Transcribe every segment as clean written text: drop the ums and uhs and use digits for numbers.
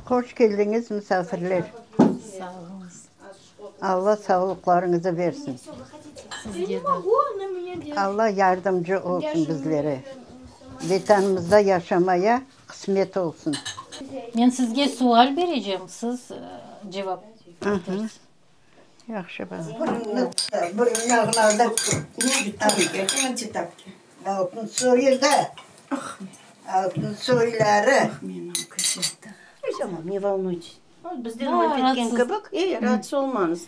Hoş keldiñiz, misafirler! Sağ oluñız. Alla sağlıqlarıñızı versin. Sizge de. Alla yardımcı olsun bizlere. Vetanımızda yaşamaya qısmet olsun. Men sizge sual berecem, siz cevap beresiz. Yahşı bala. Altın soyu da, altın soyları. Ratsız olmañız.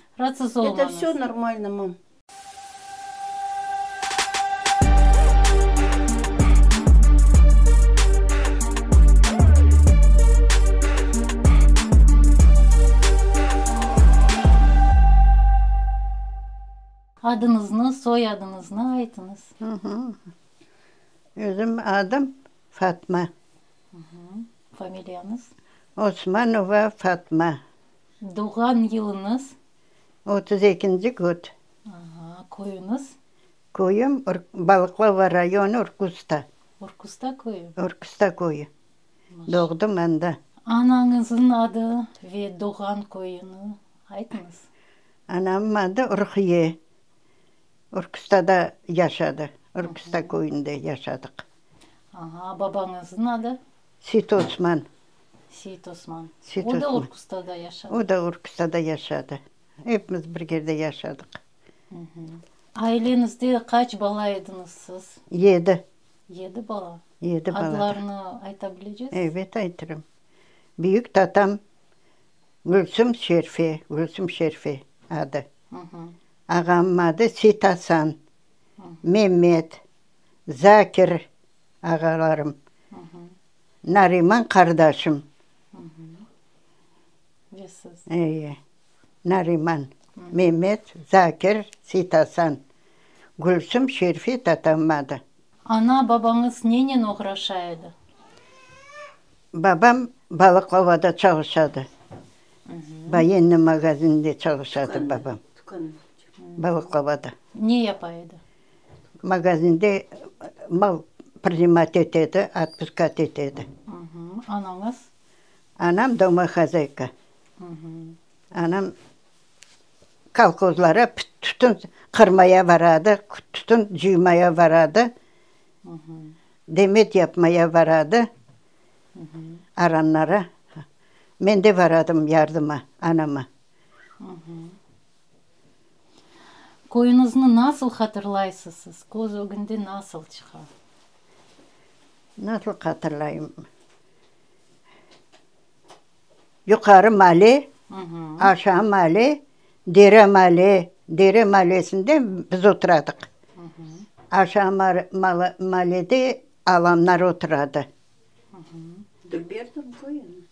Adıñıznı, soyadıñıznı aytıñız. Özüm adım Fatma. Familiyañız? Osmanova Fatma. Doğğan yılıñız? Otuz ekinci kut. Aha, köyüñiz? Köyüm Balıqlava rayonı Urkusta. Urkusta köyü? Urkusta köyü. Doğdım anda. Anañıznıñ adı ve doğğan köyüni aytıñız. Anamnıñ adı Ruhiye. Urkustada yaşadı. Urkusta köyünde yaşadıq. Aha, babañıznıñ adı? Seit Osman. Seit Osman. Seit O da Urkustada yaşadı. O da Urkustada yaşadı. Epimiz bir yerde yaşadıq. Aileñizde qaç bala ediñiz siz? Yedi. Yedi bala. Yedi bala. Adlarını ayta bileceksiz? Evet, aytırım. Büyük tatam Gülsüm Şerfe, Gülsüm Şerfe adı. Ağamnıñ adı Seit Asan, Memet, Zakir ağalarım, Nariman qardaşım. Ve siz? Eye. Nariman, Memet, Zakir, Seytasan, Gülsüm, Şerfe tatamnıñ adı. Ana, babañız nenen oğraşa edi? Babam Balıqlavada çalışadı. Voyennıy magazinde çalışadı babam. Balıqlavada. Ne yapa edi? Magazinde mal prinimat etedi, otpuskat etedi. Anañız? Anam domohozâyka. Anam kolhozlara tütün qırmaya baradı, tütün cıymaya baradı, demet yapmaya baradı aranlara. Men de baradım yardıma anama. Köyüñizni nasıl hatırlaysız siz? Köz ögünde nasıl çıqa? Nasıl hatırlayım? Yuqarı male, aşağı male, dere male, dere malesinde biz oturadıq. Aşağı malede alanlar oturadı. Dülberdir köyüñiz?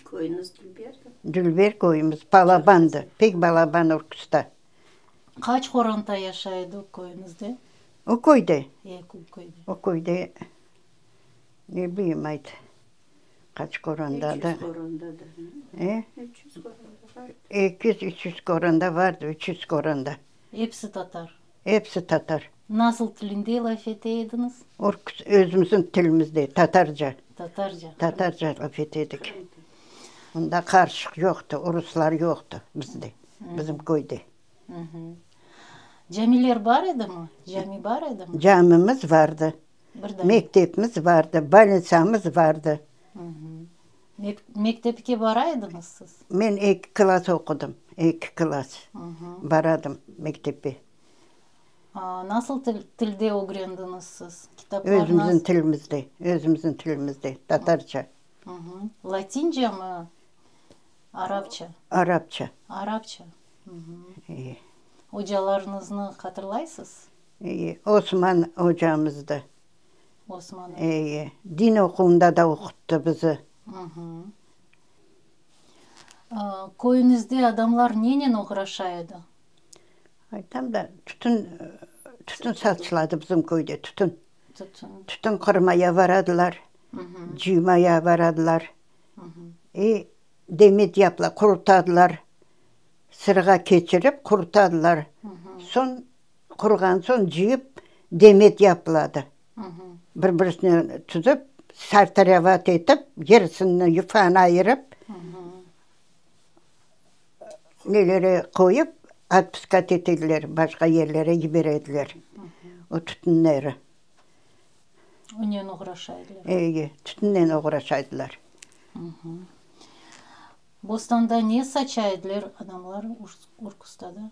Köyüñiz Dülberdir? Dülber köyümiz, balabandı, pek balaban Urkusta. Qaç qoranta yaşay edi o köyüñizde? O köyde? E, o köyde. O köyde, ne bileyim ayt, qaç qoranta da. 300 qoranta da. E? 300 qoranta vardı. 200, 300 qoranta vardı, 300 qoranta. Episi tatar? Episi tatar. Nasıl tilinde laf ete ediñiz? Özümizniñ tilimizde, tatarca. Tatarca. Tatarca laf ete edik. Onda qarışıq yoqtı, uruslar yoqtı bizde, bizim köyde. Camiler bar edimi? Cami bar edimi? Camimiz vardı, mektepimiz vardı, bolnitsamız vardı. Mektepke bara ediñiz siz? Men eki klass oqudım, eki klass baradım mektepke. Nasıl tilde ögrendiñiz siz? Kitaplar nasıl? Özümizniñ tilimizde, özümizniñ tilimizde, tatarca. Latincemi, arapça? Arapça. Arapça. Ocalarıñıznı hatırlaysız? Osman ocamızdı. Osman oca. Eye. Din oquvında da oquttı bizi. Köyüñizde adamlar nenen oğraşa edi? Aytam da, tütün, tütün saçıladı bizim köyde, tütün. Tütün. Tütün qırmaya baradılar, cıymaya baradılar. E, demet yapla, qurutadılar. Sırğa keçirip qurutadılar. Soñ, quruğan soñ cıyıp demet yapıladı. Bir-birisine tizip, sartırovat etip, yarısını yufanı ayırıp. Nelere qoyıp, otpuskat etediler, başqa yerlere yiberediler o tütünleri. Onen oğraşa ediler. Eye, tütünnen oğraşa ediler. Bostanda ne saça ediler adamlar Urkustada?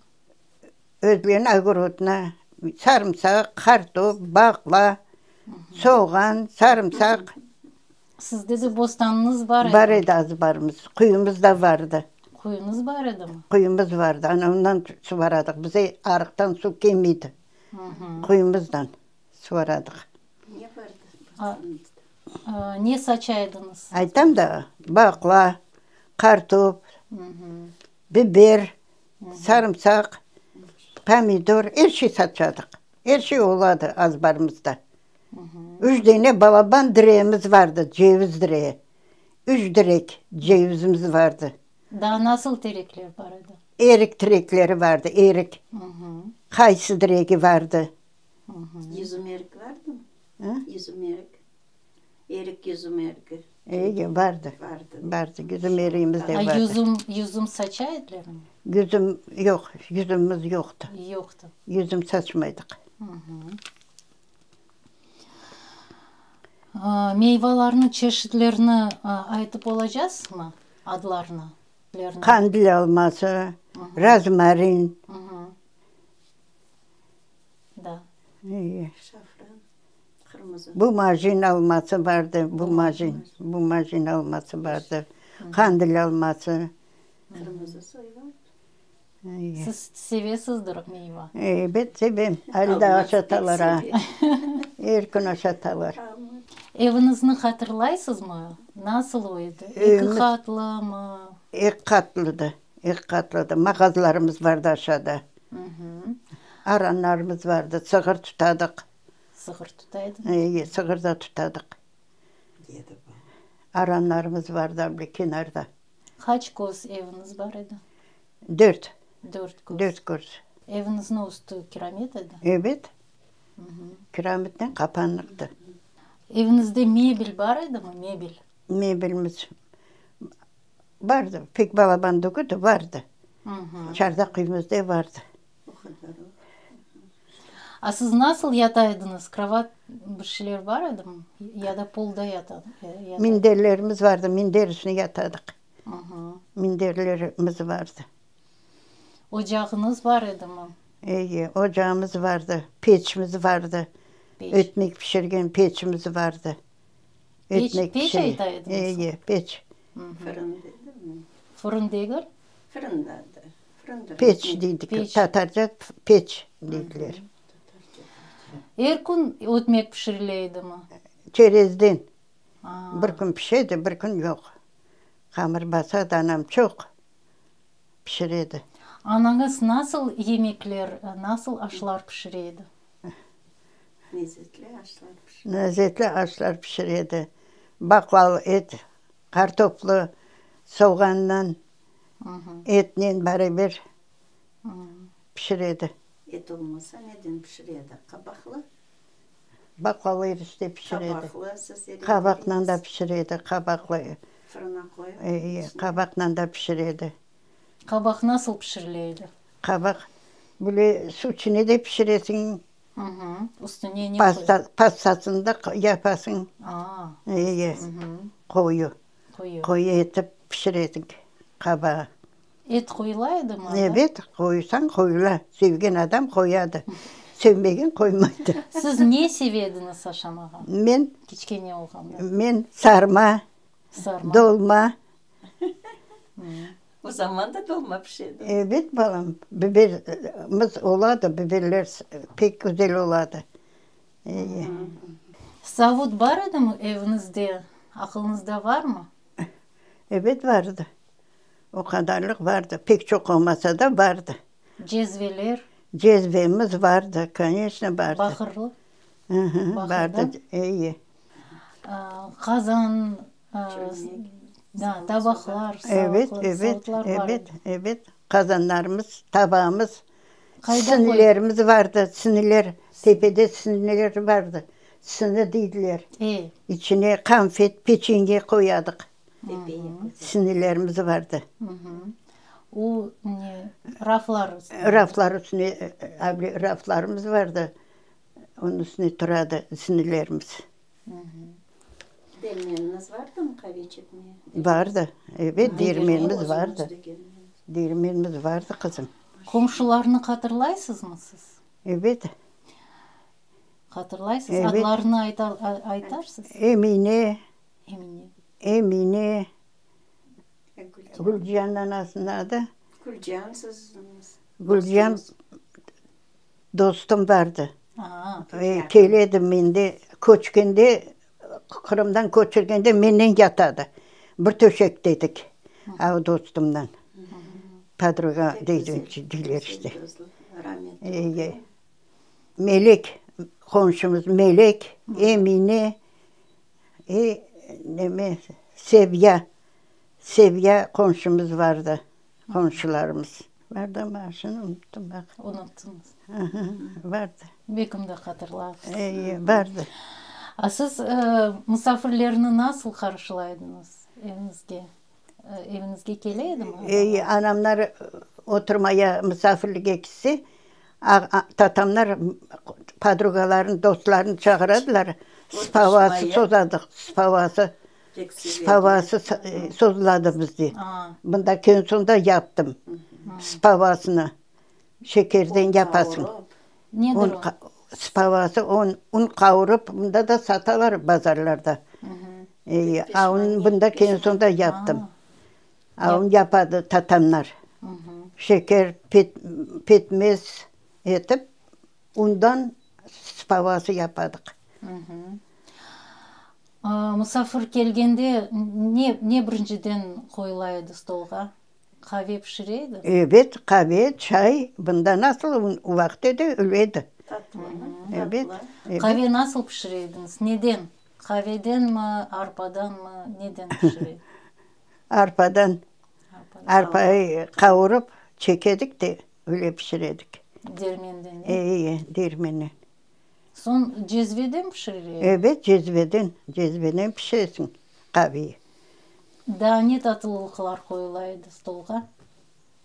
Özleriniñ ogorodına sarımsaq, qartop, baqla, soğan, sarımsaq. Sizde de bostanıñız bar edi? Bar edi azbarımız, quyumız da vardı. Quyuñız bar edimi? Quyumız vardı, ana ondan suvaradıq. Bize arıqtan suv kelmeydi. Quyumızdan suvaradıq. Ne vardı bostanıñızda? Ne saça ediñiz? Aytam da, baqla, qartop, biber, Sarımsaq, pomidor, er şey saçadıq. Er şey oladı azbarımızda. Üç dene balaban direğimiz vardı, ceviz direği. Üç direk cevizimiz vardı. Daa nasıl terekler bar edi? Erik direkleri vardı, erik. Qaysı diregi vardı. Yüzüm erik vardımı? Yüzüm erik. Erik yüzüm erigi. Eye, vardı. Vardı. Vardı, yüzüm eriğimiz de A vardı. yüzüm, yüzüm saça edilermi? Yüzüm yoq, yüzümimiz yoqtı. Yoqtı. Yüzüm saçmaydıq. Meyvalarnıñ çeşitlerini aytıp olacasızmı, adlarını? Qandil alması, rozmarin. Da. Eye. Şafran. Qırmızı. Bumajin alması bardı, bumajin, bumajin alması bardı, qandil alması. Qırmızı soy var. Siz sevesizdir meyva? Ebet, sevem. Ali de aşatalar, a. Er kün aşatalar. Eviñizni hatırlaysızmı? Nasıl o edi? Eki qatlımı? Eki qatlıdı, eki qatlıdı. Mağazlarımız vardı aşağıda. Aranlarımız vardı, sığır tutadıq. Sığır tuta ediñ? Eye, sığır da tutadıq. Aranlarımız vardı bir kenarda. Qaç köz eviñiz bar edi? Dört. Dört köz. Dört köz. Eviñizniñ üstü kiramit edi? Ebet. Kiramitnen qapanıqtı. Eviñizde mebel bar edimi, mebel? Mebelimiz bardı, pek balaban degil de, vardı. Çardaq evimizde vardı. O qadar o. A siz nasıl yata ediñiz? Krovat bir şeyler bar edimi? Ya da polda yata ediñiz? Minderlerimiz vardı, minder üstüne yatadıq. Minderlerimiz vardı. Ocağıñız bar edimi? Eye, ocağımız vardı, peçimiz vardı. Peç. Ötmek pişirgen peçimiz vardı. Peç, Ötmek peç pişire. ayta ediñiz? Eye, peç. Fırın dedimi? Fırın degil? Fırın da. Fırında. Peç deydik, Peç. tatarca peç deydiler. Er kün ötmek pişirile edimi? Çerezden. Bir kün pişedi, bir kün yoq. Hamır basadı anam çoq pişiredi. Anañız nasıl yemekler, nasıl aşlar pişire edi? Lezetli aşlar pişire. Lezetli aşlar pişiredi. Baqlalı et, qartoplı, soğannan, etnen beraber pişiredi. Et olmasa neden pişiredi? Qabaqlı? Baqlalı erişte pişiredi. Qabaqlı siz erişte Qabaqla da pişiredi, qabaqlı. Fırına qoyıp. Eye, qabaqla da pişiredi. Qabaq nasıl pişirile edi? Qabaq böyle suv içine de pişiresiñ. Üstüne ne Pasta, pastasını da yapasıñ. Eye, qoyu. Qoyu. Qoyu etip pişiresiñ qabağı. Et qoyula edimi anda? Ebet, qoysañ qoyula. Sevgen adam qoyadı. Sevmegen qoymaydı. Siz ne seve ediñiz aşamağa? Men? Kiçkene olğanda. Men sarma, Sarma. dolma. O zaman da dolma pişedi. Ebet, balam, biberimiz oladı, biberler pek güzel oladı. Eye. Savut bar edimi eviñizde? Aqılıñızda varmı? Ebet, vardı. O qadarlıq vardı. Pek çoq olmasa da, vardı. Cezveler? Cezvemiz vardı, koneçno, vardı. Baqırlı? Hı hı, vardı, eye. Qazan, tabaqlar, Evet, evet, savutlar bar evet, edi. evet. Qazanlarımız, tabağımız, Qayda qoy- sinilerimiz vardı, siniler, tepede siniler vardı. Sini deydiler. E. İçine qanfet, peçenye qoyadıq. Tepeye Sinilerimiz vardı. O ne, raflar üstüne? Raflar üstüne, raflarımız vardı, onıñ üstüne turadı zinilerimiz. Dermeniñiz vardımı qave çekmeye? Vardı, ebet, dermenimiz vardı. Dermenimiz vardı, qızım. Qomşularnı hatırlaysızmı siz? Ebet. Hatırlaysız? Adlarını aytarsız? Emine. Emine. Emine. Gülcihan anasınıñ adı. Gülcihan siziñ Gülcihan dostum bardı. Keledi mende, köçkende, Qırımdan köçürgende menen yatadı. Bir töşekte edik, o dostumdan. Podruga deyler işte. Melek, qonşumız Melek, Emine, e, neme, Sevya, Sevya qonşumız vardı, qonşularımız. Vardı amma aşını unuttım, baq. Unuttıñız. Vardı. Belkim de hatırlarsız. E, vardı. A siz musafirlerni nasıl qarşılaydıñız eviñizge? Eviñizge kele edimi? E, anamlar oturmaya musafirlige kitse, tatamlar podrugalarını, dostlarını çağıradılar, spavası sozadıq, spavası, spavası sozuladı bizde. Bunda kenson yaptım spavasını, şekerden yapasıñ. Nedir o? Spavası, un qavurıp, bunda da satalar bazarlarda. A onı bunda kensonda yaptım. A onı yapadı tatamlar. Şeker, petmez etip, undan spavası yapadıq. Musafir kelgende ne ne birinciden qoyula edi stolğa? Qave pişire edi? Ebet, qave, çay, bunda nasıl o vaqıt edi, öyle edi. Tatlı, Ebet, ebet. Qave nasıl pişire ediñiz? Neden? Qavedenmi, arpadanmı, neden pişire ediñiz? Arpadan. Arpayı qavurıp, çekedik de, öyle pişiredik. Dermenden, e? E, dermenden. Soñ cezveden pişire ediñiz? Ebet, cezveden, cezveden pişiresiñ qaveyi. Daa ne tatlılıqlar qoyula edi stolğa?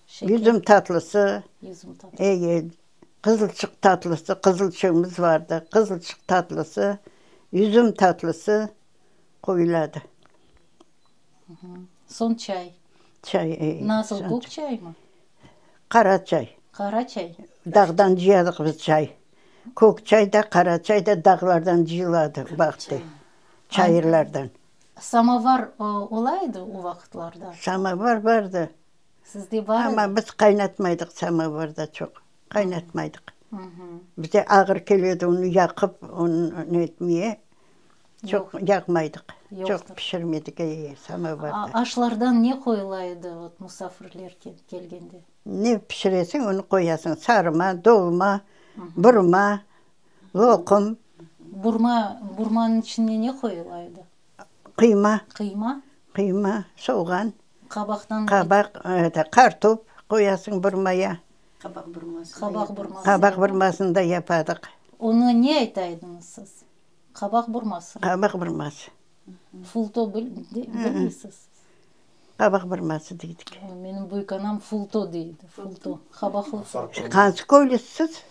Şeker. Yüzüm tatlısı. Yüzüm tatlısı. E, qızılçıq tatlısı, qızılçığımız vardı, qızılçıq tatlısı, yüzüm tatlısı qoyuladı. Soñ çay. Çay, e. Nasıl, kök çaymı? Qara çay. Qara çay. Dağdan cıyadıq biz çay. Kök çay da, qara çay da dağlardan cıyıladı o vaqıtte, çayırlardan. Samovar ola edi o vaqıtlarda? Samovar bardı. Sizde bar edi? Amma biz qaynatmaydıq samovarda çoq, qaynatmaydıq. Bize ağır keledi onı yaqıp, onı ne etmeye. Çoq yaqmaydıq, çoq pişirmedik, e, samovarda. Aşlardan ne qoyula edi, vot, musafirler kelgende? Ne pişiresiñ, onı qoyasıñ, sarma, dolma, burma, loqum. Burma, burmanıñ içine ne qoyula edi? Qıyma. Qıyma? Qıyma, soğan. Qabaqtan. Qabaq, qartop qoyasıñ burmaya. Qabaq burması. Qabaq burması. Qabaq burmasını da yapadıq. Onı ne ayta ediñiz siz? Qabaq burması. Qabaq burması. Fulto bilmeysiz? Qabaq burması deydik. Menim büyük anam fulto deydi, fulto, qabaqlı fulto. Qansı köylüsiz?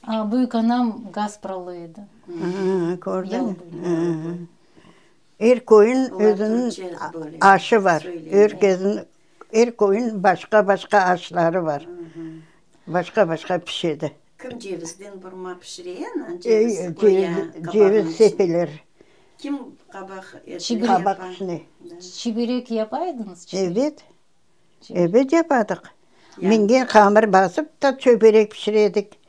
Büyük anam Gaspralı edi. Kördiñmi? Er köyün özüniñ aşı bar, er kezniñ, er köyün başqa-başqa aşları bar, başqa-başqa pişedi. Kim cevizden burma pişire, ana, ceviz qoya qabağınıñ Ceviz sepeler. Kim qabaq etini yapa. Qabaq üstüne. Çiberek yapa ediñiz? Evet, evet yapadıq. Mingen hamır basıp da çöberek pişire edik.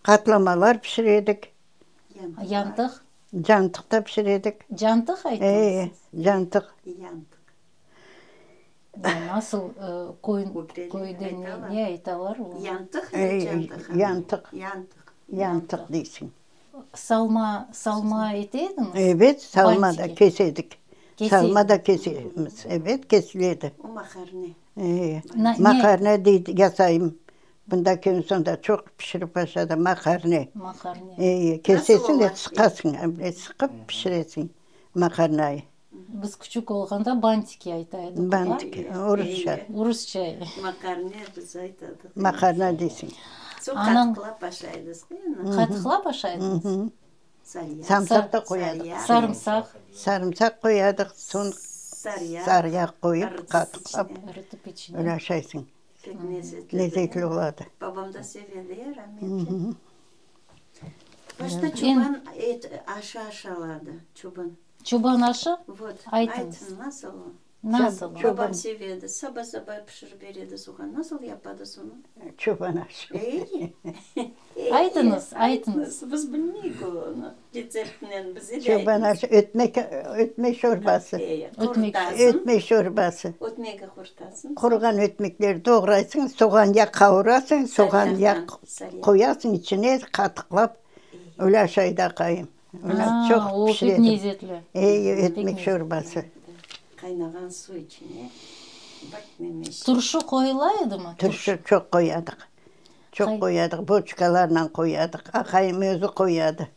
Qatlamalar pişire edik. Yantıq? Cantıq da pişire edik. Cantıq ayttıñız siz? E, cantıq. Yantıq. Nasıl köyde ne aytalar? Yantıq ya cantıq? Yantıq. Yantıq. Yantıq deysiñ. Salma, salma ete ediñiz? Evet, salma da kese edik. Salma da kesemiz. Evet, kesile edi. O maqarne. E, maqarne dey, yasayım. Bunda keyin soñ da çoq pişirip başladım maqarne. Maqarne. E, kesesiñ de sıqasıñ, sıqıp pişiresiñ maqarnayı. Biz küçük olğanda bantiki ayta edik. Bantiki, orusça. Orusça. Maqarne biz aytadıq. Maqarna deysiñ. Soñ qatıqlap aşaydıq. Qatıqlap aşaydınız? Sarımsaq da qoyadıq. Sarımsaq. Sarımsaq qoyadıq, soñ sarıyağ qoyıp, qatıqlap öyle aşaysıñ. Pek lezetli. Lezetli oladı. Babam da sevedi, ya, rahmetli. Başta çoban et aşı aşaladı, çoban. Çoban aşı? Vot, Aytıñız. aytsın, nasıl o? Nasıl o? Babam sevedi, saba-saba pişirip beredi soğan. Nasıl yapadı sonı? Çoban aşı. Ey, Aytıñız, aytıñız. Biz bilmeyik onı, retseptinen bize de Çoban aytıñız. aşı, ötmek, ötmek şorbası. Ey, Ötmek. qurtasın. Ötmek şorbası. Ötmegi qurtasın. Quruğan ötmekleri doğraysıñ, soğan ya qavurasıñ, soğan ya qoyasıñ içine qatıqlap, öyle aşay da aqayım. Öyle çoq o pek pişiredim. lezetli. Ey, ötmek şorbası. Qaynağan suv içine bir memeş. Turşu qoyula edimi? Turşu çoq qoyadıq. Çoq qoyadıq, boçkalarnen qoyadıq. Aqayım özü qoyadı.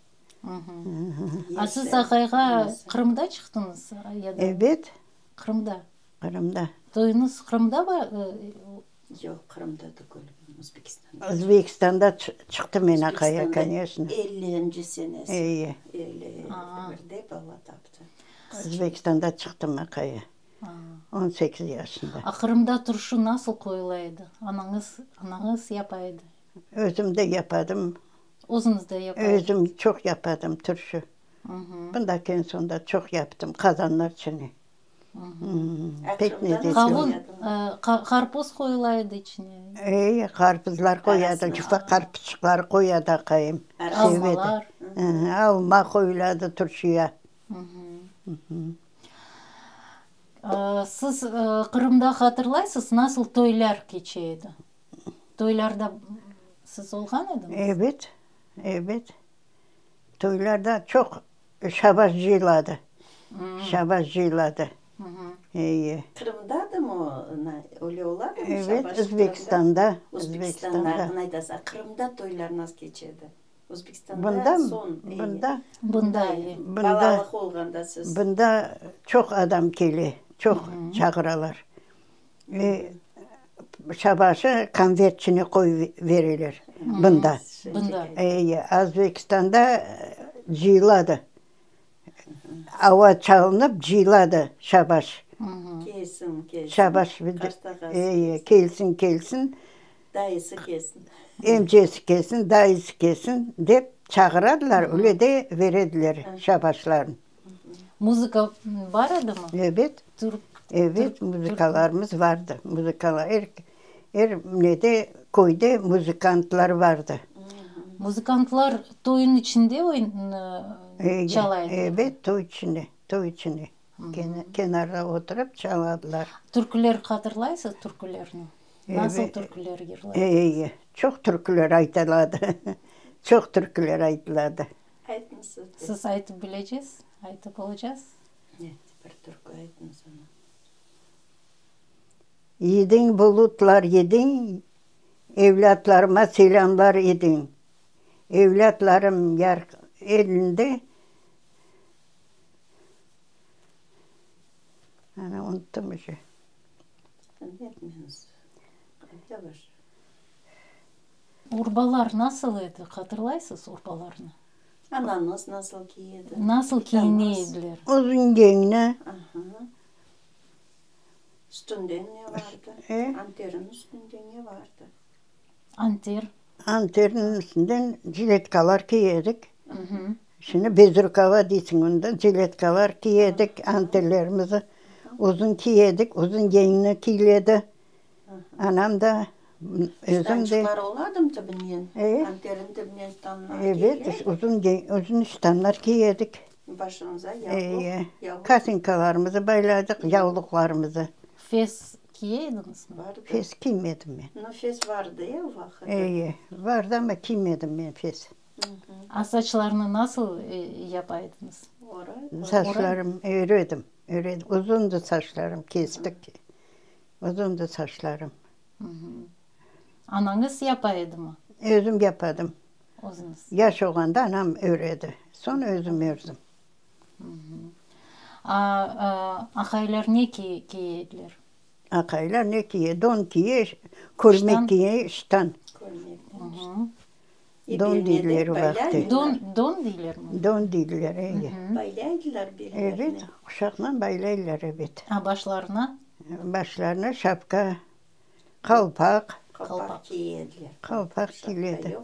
A siz aqayğa Qırımda çıqtıñız ya da? Ebet. Qırımda. Qırımda. Toyuñız Qırımda ba? Yoq, Qırımda tügül, Özbekistanda. Özbekistanda çıqtı men aqaya, koneçno. Ellinci senesi. Eyi. 51-de bala taptı. Özbekistanda çıqtım aqaya, 18 yaşında. A Qırımda turşu nasıl qoyula edi? Anañız, anañız yapa edi? Özüm de yapadım. Özüñiz de yapa ediñiz? Özüm çoq yapadım turşu. Bundaki eñ soñda çoq yaptım, qazanlar içine. Pek lezzetli. Qavun, qarpız qoyula edi içine. Ey, qarpızlar qoyadı, ufaq qarpızçıqlar qoyadı aqayım. Almalar. Alma qoyuladı turşuya. Siz Qırımda hatırlaysız, nasıl toylar keçe edi? Toylarda siz olğan ediñiz? Ebet, ebet. Toylarda çoq şabaş cıyıladı, şabaş cıyıladı. Eyi. Qırımdadımı o, öyle oladımı şabaş? Evet, Özbekistanda. Özbekistanda, aytası, a Qırımda toylar nasıl keçedi? Özbekistanda soñ, eyi. Bunda? Bunda, eyi. Balalıq olğanda siz. Bunda çoq adam kele, çoq çağıralar. Ve şabaşı konvert içine qoyıp bereler bunda. Bunda. Eyi, Özbekistanda cıyıladı. Ava çalınıp cıyıladı şabaş. Kelsin, kelsin. Şabaş, eyi, kelsin, kelsin. Dayısı kelsin. Emcesi kelsin, dayısı kelsin dep çağıradılar, öyle de berediler şabaşlarını. Muzıka bar edimi? Ebet. Türk. Ebet, muzıkalarımız vardı. Muzıkalar, er, er nede, köyde muzıkantlar vardı. Muzıkantlar toyun içinde çala ediler? Ebet, toy içinde, toy içinde. Kenarda oturıp çaladılar. Türküler hatırlaysız, türkülerni? Nasıl türküler yırlay? Ey, çoq türküler aytıladı. Çoq türküler aytıladı. Aytıñız siz de. Siz aytıp bilecez, aytıp olacaz. Ne, bir türkü aytıñız ana. Yediñ bulutlar yediñ, evlâtlarıma selâmlar ediñ. Evlâtlarım yar elinde. Ana, unuttım uje. Etmeñiz, yavaş. Urbalar nasıl edi, hatırlaysız urbalarnı? Anañız nasıl kiyedi? Nasıl kiyine ediler? Uzun yeñli. Aha. Üstünde ne vardı? Anterniñ üstünde ne vardı? Anter. Anterniñ üstünden jiletkalar kiyedik. Şimdi bezrukava deysiñ onda, jiletkalar kiyedik, anterlerimizi uzun kiyedik, uzun yeñli kiyiledi. Anam da, özüm de. Ştançıqlar oladımı tübünen? Anterniñ tübünen ştanlar kiyile? Evet, uzun, uzun ştanlar kiyedik. Başıñıza yavluq, yavluq. Kosinkalarımızı bayladıq, yavluqlarımızı. Fes kiye ediñizmi? Vardı. Fes kiymedim men. No, fes vardı ya o vaqıt. Eye, vardı amma kiymedim men fes. A saçlarnı nasıl yapa ediñiz? Saçlarım öredim, öredim. Uzundı saçlarım, kestik. Uzundı saçlarım. Anañız yapa edimi? Özüm yapadım. Özüñiz. Yaş olğanda anam öredi, soñ özüm ördim. A aqaylar ne kiye ediler? Aqaylar ne kiye? Don kiye, kölmek kiye, ştan. Don deydiler o vaqıt. Don, don deylermi? Don deydiler, eye. Baylaydılar bellerine. Evet, quşaqla baylaylar, evet. A başlarına? Başlarına şapka, qalpaq. Qalpaq kiyediler. Qalpaq kiyiledi.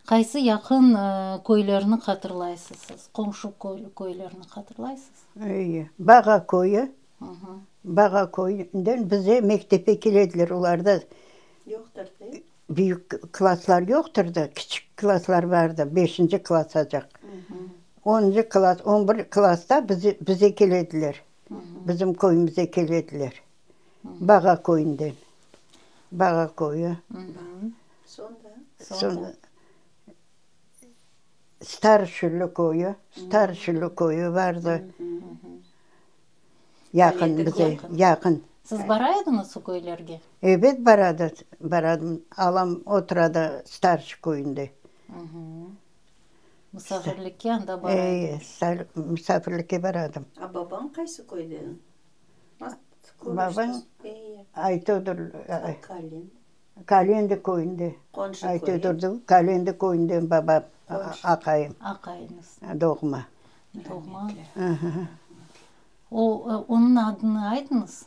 Qaysı yaqın köylerni hatırlaysız siz? Qomşu köylerni hatırlaysız? Eye, Bağa köyü. Bağa köyünden bize mektepke kelediler, olarda Yoqtır, de? Büyük klasslar yoqtır da, kiçik klasslar vardı, beşinci klassacaq. Onuncı klass, on bir klassta bize kelediler, bizim köyümüze kelediler, Bağa köyünden. Bağa köyü. Soñra? Starşilli köyü, Starşilli köyü vardı. Yaqın bize, yaqın. Siz bara ediñiz o köylerge? Ebet, baradı, baradım. Alam oturadı Starşi köyünde. Musafirlikke anda bara ediñiz? E, musafirlikke baradım. A babañ qaysı köyden? Babañ Aytodır. Kalendi köyünde. Aytodurdı, Kalendi köyünden babam, aqayım. Aqayıñız. Doğma. Doğma. O, onıñ adını aytıñız.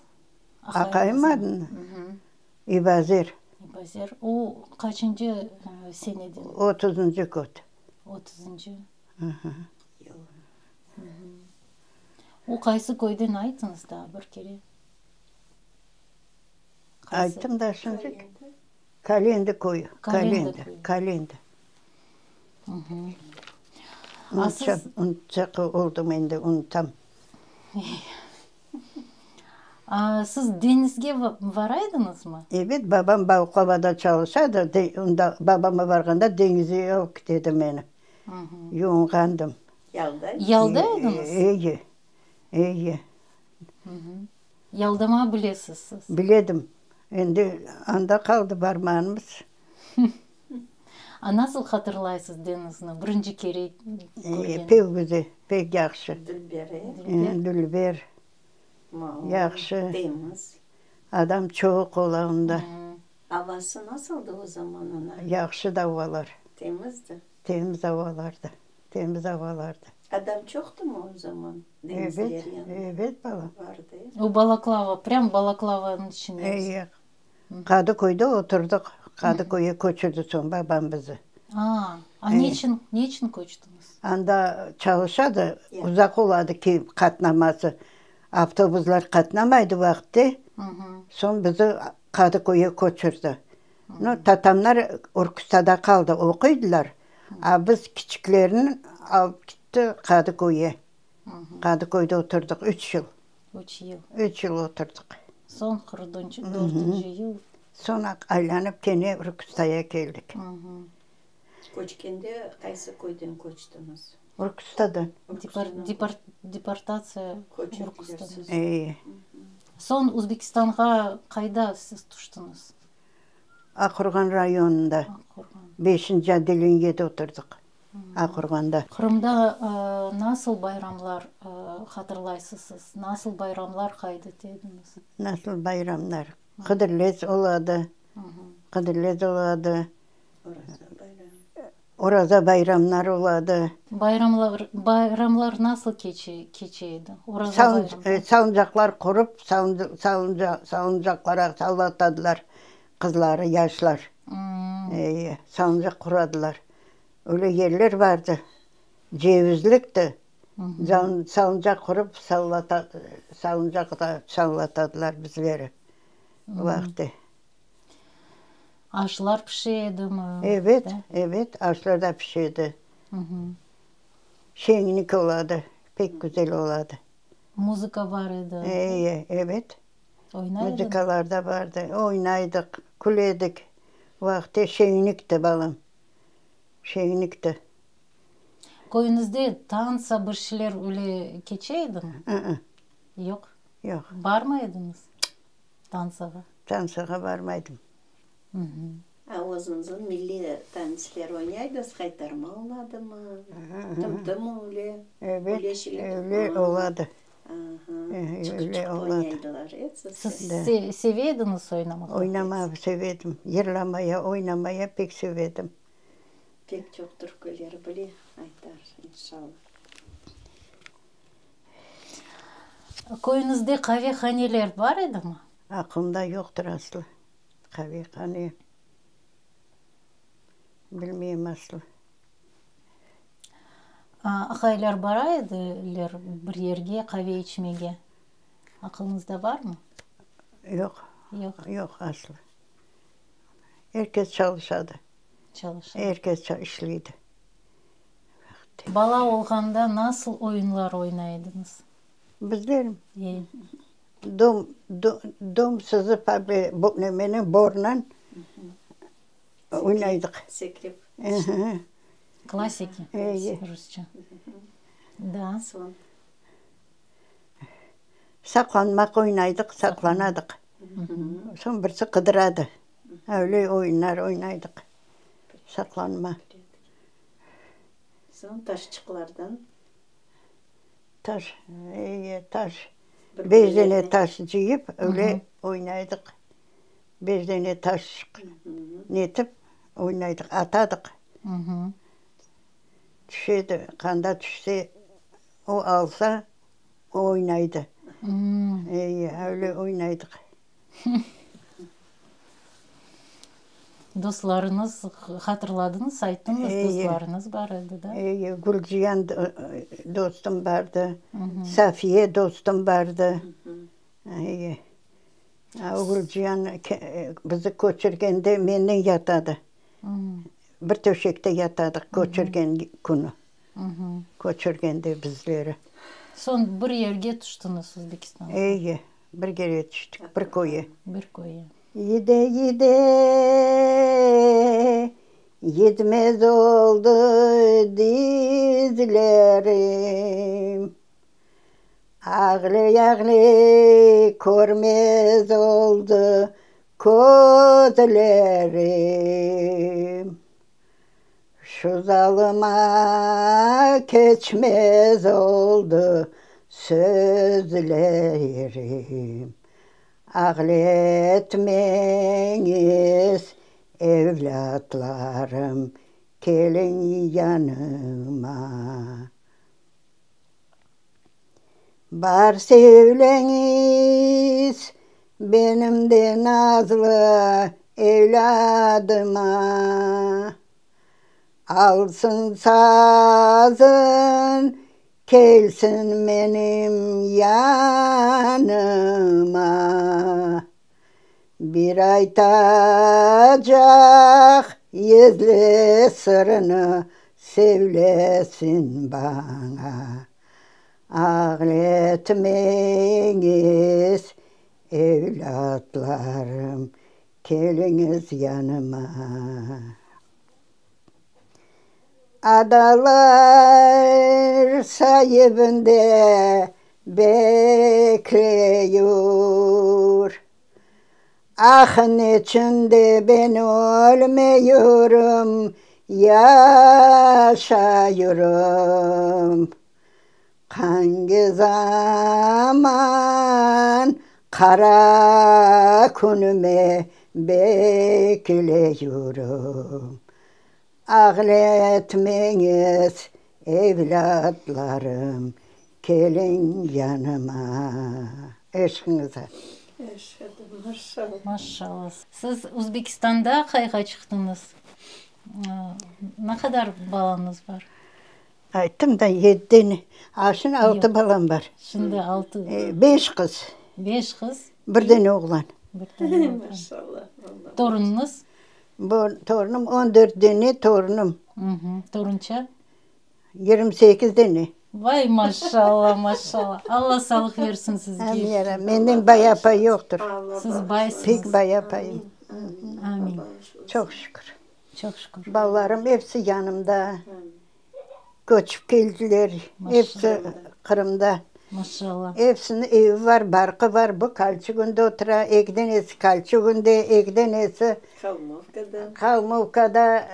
Aqayım adını? İbazer. İbazer. O, qaçıncı seneden? Otuzıncı kod. Otuzıncı. O qaysı köyden aytıñız daa bir kere. Ayttım da şimdi. Kalendi köyü. Kalendi. Kalendi. Unutacaq oldım endi, unutam. Siz deñizge bara ediñizmi? Ebet, babam Balıqlavada çalışadı, onda babama barğanda deñizge alıp ketedi meni. Yuvunğandım. Yalda? Yalda ediñiz? Eye, eye. Yaldama bilesiz siz? Biledim. Endi anda qaldı barmağımız. A nasıl hatırlaysız deñizni birinci kere körgeniñizni? Pek güzel, pek yahşı. Dülber, e? Dülber, yahşı. Temiz. Adam çoq ola onda. Avası nasıldı o zaman ana? Yahşı da avalar. Temizdi? Temiz avalardı, temiz avalardı. Adam çoqtımı o zaman deñizler yanında? Ebet, ebet, balam. Vardı, e? O Balaklava, prям Balaklavanıñ içinde. E, Qadıköyde oturdıq. Qadıköyge köçürdi soñ babam bizi. A, a neçün, neçün köçtüñiz? Anda çalışadı, uzaq oladı ki qatnaması. Avtobuslar qatnamaydı vaqıtte. Soñ bizi Qadıköyge köçürdi. No, tatamlar Urkustada qaldı, oquydılar. A biz kiçiklerni alıp kitti Qadıköyge. Qadıköyde oturdıq üç yıl. Üç yıl. Üç yıl oturdıq. Soñ qırqıncı, dörtünci yıl. Soñ aylanıp kene Urkustaya keldik. Köçkende qaysı köyden köçtiñiz? Urkustadan. Deportatsiya Urkustadan. E. Soñ Uzbekistanğa qayda siz tüştiñiz? Aqurğan rayonında. Aqurğan. Beşinci otdeleniyede oturdıq. Aqurğanda. Qırımda nasıl bayramlar hatırlaysız siz? Nasıl bayramlar qayd ete ediñiz? Nasıl bayramlar? Qıdırlez oladı. Qıdırlez oladı. Oraza bayramı. Oraza bayramlar oladı. Bayramlar, bayramlar nasıl keçe, keçe edi? Oraza bayramı. Salıncaqlar qurıp, salıncaqlara sallatadılar qızları, yaşlar. Salıncaq quradılar. Öyle yerler bardı, cevizlikti, salıncaq qurıp salıncaqta sallatadılar bizleri o vaqıtte. Aşlar pişe edimi? Ebet, ebet, aşlar da pişe edi. Şeñlik oladı, pek güzel oladı. Muzıka bar edi? Eye, ebet. Oynay ediñiz? Muzıkalar da bardı, oynaydıq, küledik. O vaqıtte şeñlikti, balam. Şeñlikti. Köyüñizde tantsa bir şeyler öyle keçe edimi? I-ı. Yoq? Yoq. Barmay ediñiz tantsağa? Tantsağa barmaydım. A özüñizniñ milliy tansiler oynaydız, qaytarma oladımı, tım-tım öyle, Evet, öyle şeyler. öyle oladı. Aha, Öyle çıqıp-çıqıp oladı. oynaydılar, e, Siz sizde? seve ediñiz oynamağa? Oynamağa sevedim, yırlamaya, oynamaya pek sevedim. Pek çoq türküler bile aytar, inşallah. Köyüñizde qavehaneler bar edimi? Aqılımda yoqtır aslı. Qavehane bilmeyim aslı. Aqaylar bara ediler bir yerge qave içmege. Aqılıñızda barmı? Yoq. Yoq. Yoq aslı. Er kes çalışadı. Çalışa. Er kes işleydi. Bala olğanda nasıl oyunlar oynay ediñiz? Bizler dom, dom sızıp, nemenen, bornen oynaydıq. Sekrep. Klassiki, rusça. Da. Saqlanmaq oynaydıq, saqlanadıq. Soñ birisi qıdıradı. Öyle oyunlar oynaydıq. Saqlanma. Soñ taşçıqlardan. Taş, e, taş. Beş dene taş cıyıp, öyle oynaydıq. Beş dene taş netip oynaydıq, atadıq. Tüşedi, qanda tüşse, o alsa, o oynaydı. E, öyle oynaydıq. Dostlarıñız, hatırladıñız, ayttıñız, dostlarıñız bar edi, da? Eye, Gülciyan dostum bardı, Safiye dostum bardı. Eye, Gülciyan bizi köçürgende menden yatadı. Bir töşekte yatadıq köçürgen künü. Köçürgende bizleri. Soñ bir yerge tüştüñiz Özbekistanğa? Eye. Bir kere tüştik bir köye. Bir köye. Yide, yide, yitmez oldı dizlerim. Ağlay, ağlay, körmez oldı közlerim. Şu zalıma keçmez oldı sözlerim, Ağletmeñiz, evlâtlarım, keliñ yanıma. Bar sevleñiz benim de nazlı evlâdıma. Alsın sazın, kelsin menim yanıma. Bir aytacaq gizli sırını söylesin baña. Ağletmeñiz, evlâtlarım, keliñiz yanıma. Adalar saibinde bekleyur. Ah, neçün de ben ölmeyurım, yaşayurım. Qangi zaman qara künüme bekleyurım. Ağletmeñiz, evlâtlarım, keliñ yanıma. Eşqiñize. Eşidim, maşallah. Maşallah. Siz Özbekistanda qayğa çıqtıñız? Ne qadar balañız bar? Ayttım da, yediden, a şimdi altı balam bar. Şimdi altı. Beş qız. Beş qız. Bir dene oğlan. Bir dene oğlan. Maşallah. Torunıñız? Bu torunım, on dört dene torunım. Torunça? 28 dene. Vay, maşallah, maşallah. Alla sağlıq versin sizge. Amin, ya Rabbi. Menden bay apay yoqtır. Siz baysıñız. Pek bay apayım. Amin. Çoq şükür. Çoq şükür. Balalarım episi yanımda. Köçip keldiler. Episi Qırımda. Maşallah. Epsiniñ evi var, barqı var. Bu Kalçugunda otura, eki denesi Kalçugunda, eki denesi Holmovkada. Holmovkada,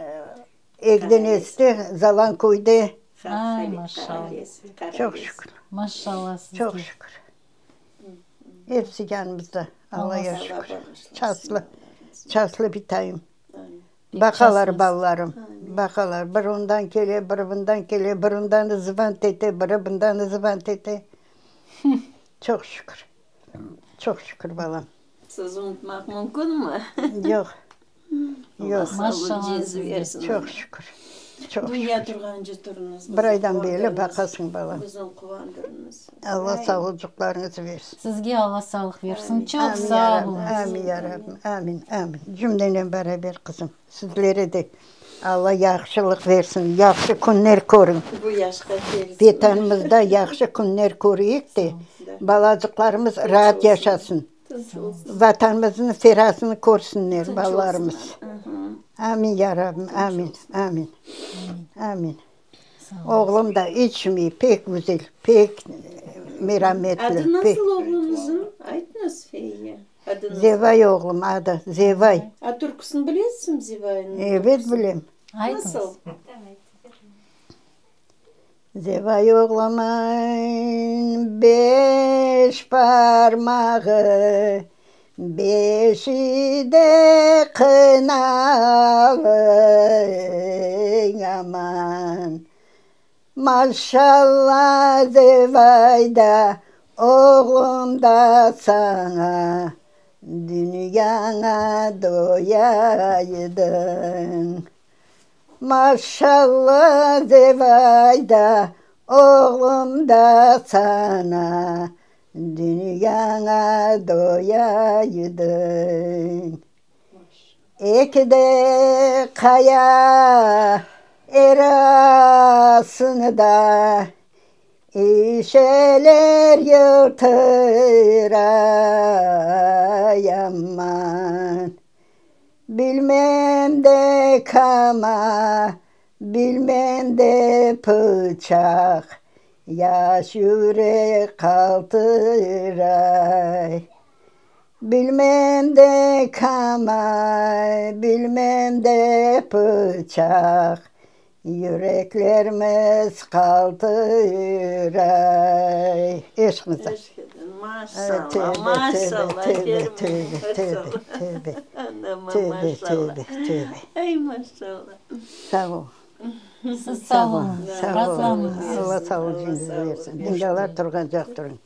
eki denesi de Zalanköyde. Ay, maşallah. Çoq şükür. Maşallah sizge. Çoq şükür. Episi yanımızda, Allaya şükür. Çaslı, çaslı bitayım. Baqalar balalarım, baqalar. Bir ondan kele, biri bundan kele, biri ondan zvant ete, biri bundan zvant ete. Çoq şükür, çoq şükür, balam. Sizi unutmaq mümkünmi? Yoq, yoq. Maşallah sizge. Çoq şükür, çoq şükür. Dünya turğance turıñız. Bir aydan berli baqasıñ, balam. Bizni quvandırıñız. Alla sağlıcıqlarıñızı versin. Sizge Alla sağlıq versin. Çoq sağ oluñız. Amin, ya Rabbim, amin, amin. Cümlenen beraber, qızım, sizlere de Alla yahşılıq versin, yahşı künler körüñ. Bu yaşqa kelsin. Vetanımızda yahşı künler köreyik de, balacıqlarımız raat yaşasın. Vatanımıznıñ ferasını körsinler balalarımız. Amin, ya Rabbim, amin, amin, amin. Oğlum da içmey, pek güzel, pek merametli. Adı nasıl oğluñıznıñ? Aytıñız, Feyye, adı nasıl? Zevay oğlum adı, Zevay. A türküsini bilesiñmi Zevaynıñ? Evet, bilem. Nasıl? Zevay oğlumıñ beş parmağı, Beşi de qınalı, aman. Maşalla Zevay da, oğlum da saña, Dünyaña doyaydıñ. Maşalla Zevay da, oğlum da saña, Dünyaña doyaydıñ. Eki de qaya erasında İşeler yıltıray, aman. Bilmem de kama, bilmem de pıçaq, Yaş yürek qaltıray. Bilmem de kama, bilmem de pıçaq, Yüreklerimiz qaltıray. Eşqımıza. Maşallah, maşallah, Tövbe, tövbe, tövbe, tövbe, tövbe, tövbe, tövbe. Ay, maşallah. Sağ ol. Siz sağ oluñız, Sağ ol. Raatlanıñız. Alla sağlıcıñızı versin. Dünyalar turğancaq turıñ.